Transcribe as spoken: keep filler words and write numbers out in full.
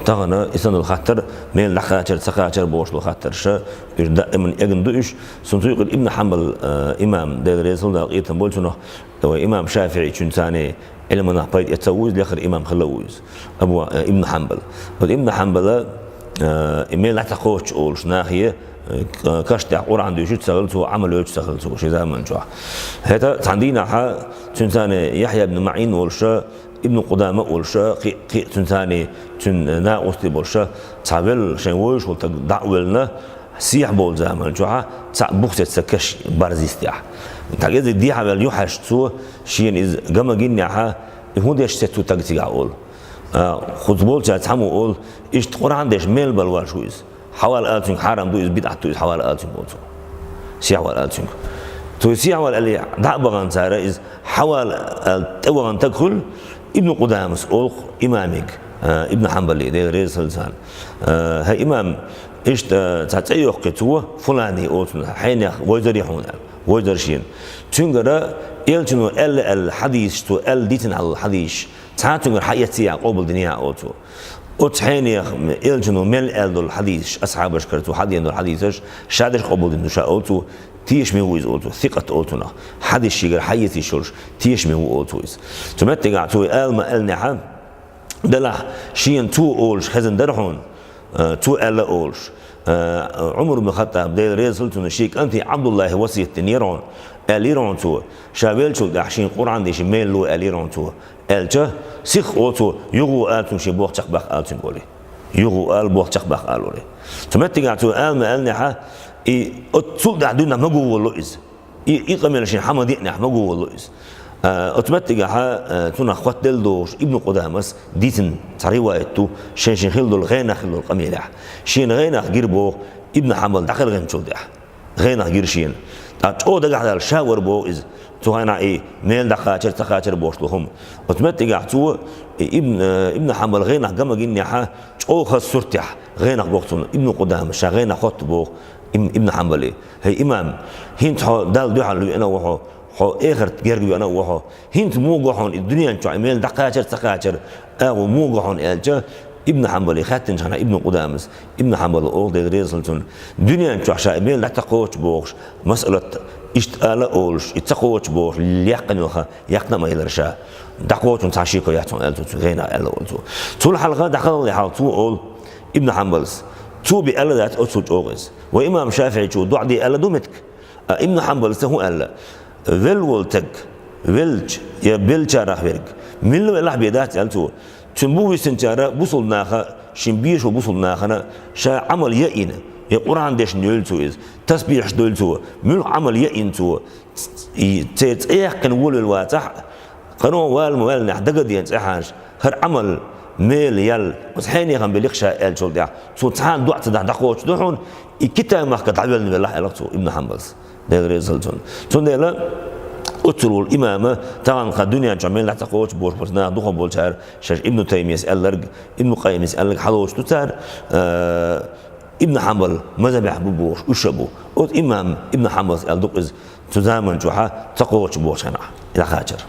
Тахана и санал хаттар, мел дӀакхачар, ца кхачар бохуш долу хаттарша, уьш даиман эгна ду уьш. Цунна цу юкъара Ибн Хьанбал, э, имам, Дела реза хила, Дала къинхетам бойла цунах, вай имам ШафиӀи, цуьнан царний Ӏилманах пайда эца ву иза, лехара имам хилла ву иза. Абу, э, Ибн Хьанбал. Вот Ибн Хьанбала, э, и мел дӀа ца кхочуш олуш нахе, э, к-, каш тӀехь Къуръан дуьйцуш ца хилла цо, Ӏамал йойтуш ца хилла цо шен заман чохь. ХӀета цхьана дийнахьа цуьнан царний Яхья ибн Маъин волуша, Ибн Къудама а волуша, кхин, кхин а цуьнан царний, цуьнан накъостий болуша, цхьа велла, шайн вовзаш волу стаг дӀа а велла, сехьа болу заман чохьа, цхьаъ бух сецна каш барз йистехь. Тхьа кӀезиг дехьа велла юхьаш цо, шена иза гама гиннехьа, и хӀун деш сецна стаг цигахь олу. А, кхуза болчаьрца цхьаммо олу, иштта Къуръан деш мел бала ваш ву иза. Хьавала ала цуьнга, хьарам ду иза, бидӀат ду иза, хьавала ала цуьнга, олу цо. Сехьавала ала цуьнга. Цо сехьавала аьлла, дӀа а бахана цара иза, хьавала аьлла, тӀевахана стаг хуьлу, Ибн Къудамас олу имамиг, а, Ибн Хьанбали, Дела реза хила цунна. А, хӀай имам, иштта, а, цхьа цӀе йоккху цо, фулани олу цунна, хьенех вовзарий хьуна аьлла, вовзар шена. Цуьнгара элчано аьлла аьлла хьадисаш, цо аьлла дийцина хьалла хьадисаш, цхьа цуьнгара хьаэцций а, къобалдиний а, олу цо. Оцу хьенех элчано мел аьлла долу хьадисаш, асхьабашкара цо хьадеана долу хьадисаш, ша дерш къобалдина ду ша, олу цо, тешаме ву иза, олу цо, сикъат олу цунах. Хьадисаш шегара хьаэца йиш йолуш, тешаме ву, олу цо, иза. Цу меттигахь цо и ала ма аьллинехьа, делахь шена цо олуш хезна дара хьуна, э, цо аьлла олуш. Э, Ӏумар ибн Хаттаб, Дела реза хила цунна, шен кӀанте Ӏабдуллахье васият динера хьуна, аьллера хьуна цо, ша веллачул тӀаьхьа шена Къуръан дийши мел ло, аьллера хьуна цо. Аьлча, сиха, олу цо, юха ала цуьнга шен болх чекхбаккха ала цуьнга олий. Юха ала, болх чекхбаккха ала олий. Цу меттигахь цо ала ма аьллинехьа, и оццул тӀаьхьа дуьненахь магу воллу иза. И, и къамел шена хьа ма диънехь магу воллу иза. А, оцу меттигахьа, а, цунах хоттаделла догӀуш Ибн Къудамас дийцина цхьа риваят ду, шен-шен хилла долу, гӀенах хилла долу къамелехь. Шена гӀенах гира боху Ибн Хьанбал дӀакхелхинчул тӀаьхьа. ГӀенах гира шена. Ткъа чӀогӀа дагахь даьлла ша вара боху иза. Цу хенахь и мел дӀакхачар, ца кхачар бохуш долу хӀума. Оцу меттигахь цо, и Ибн, э, Ибн Хьанбал гӀенах гама гиннехьа, чӀогӀа хаза суртехь гӀенах го-кх цунна. Ибн Къудамас ша гӀенах хотту боху Ибн, Ибн Хьанбали. ХӀай имам, хӀинца хьо Далла дуьхьал веана а ву хьо, хьо эхарт герга веана а ву хьо. ХӀинца муха го хьуна и дуьнен чохь и мел дӀакхачар, ца кхачар, агӀо муха го хьуна аьлча, Ибн Хьанбали хаьттинчу хенахь Ибн Къудамас, Ибн Хьанбала олу, Дела реза хила цунна, дуьнен чохь ша и мел дӀа ца кхочуш бохуш, масалат иштта ала а олуш, и ца кхочуш бохуш, яьккхина а ма хилира ша. ДӀакхочун цхьа шеко яц хьуна аьлла цо, цу гӀенах аьлла олу цо. Цул хьалха дӀакхалхале хьалха цо олу, Ибн Хьанбалас, цо бен аьлла дац оццул чӀогӀа иза. Вай имам ШафиӀичо доӀа де аьлла ду меттиг. А Ибн Хьанбалас хӀун аьлла? Велла волу стаг, веллача я беллачарах верг, милла велахь бен дац аьлла цо. Цуьнан бу висинчара бусулба наха, шен бешо бусулба нахана ша Ӏамал яйина, я Къуръан дешна йойла цо иза, тасбихьаш дойла цо, муьлхха Ӏамал яйина цо, и церан цӀе яьккхина волавелла вацахь а, къаро вала ма ваьллинехь дагадеана цӀе хьажа, хӀара Ӏамал мела яьлла, оцу хьенехан бен ликха ша аьллачул тӀаьхьа, цо цхьана доӀа ца дахь дӀакхочуш ду хьуна, и Китай-махка дӀавелла велахь, аьлла цо, Ибн Хьанбалас. Дела реза хила цунна. Цундела оццул волу имама таханлерчу дуьнен чохь мел дӀа ца кхочуш бохуш болчу наха дукхах болчара шаьш Ибн Таймияс аьлларг, Ибн Къаййимас аьлларг хьалоцуш ду цара, э, Ибн Хьанбал мазхабехь бу бохуш, уьш а бу. Оцу имам Ибн Хьанбалас аьлла ду-кх иза, цу заман чохьа ца кхочуш бохучу хенахь, дӀакхачар.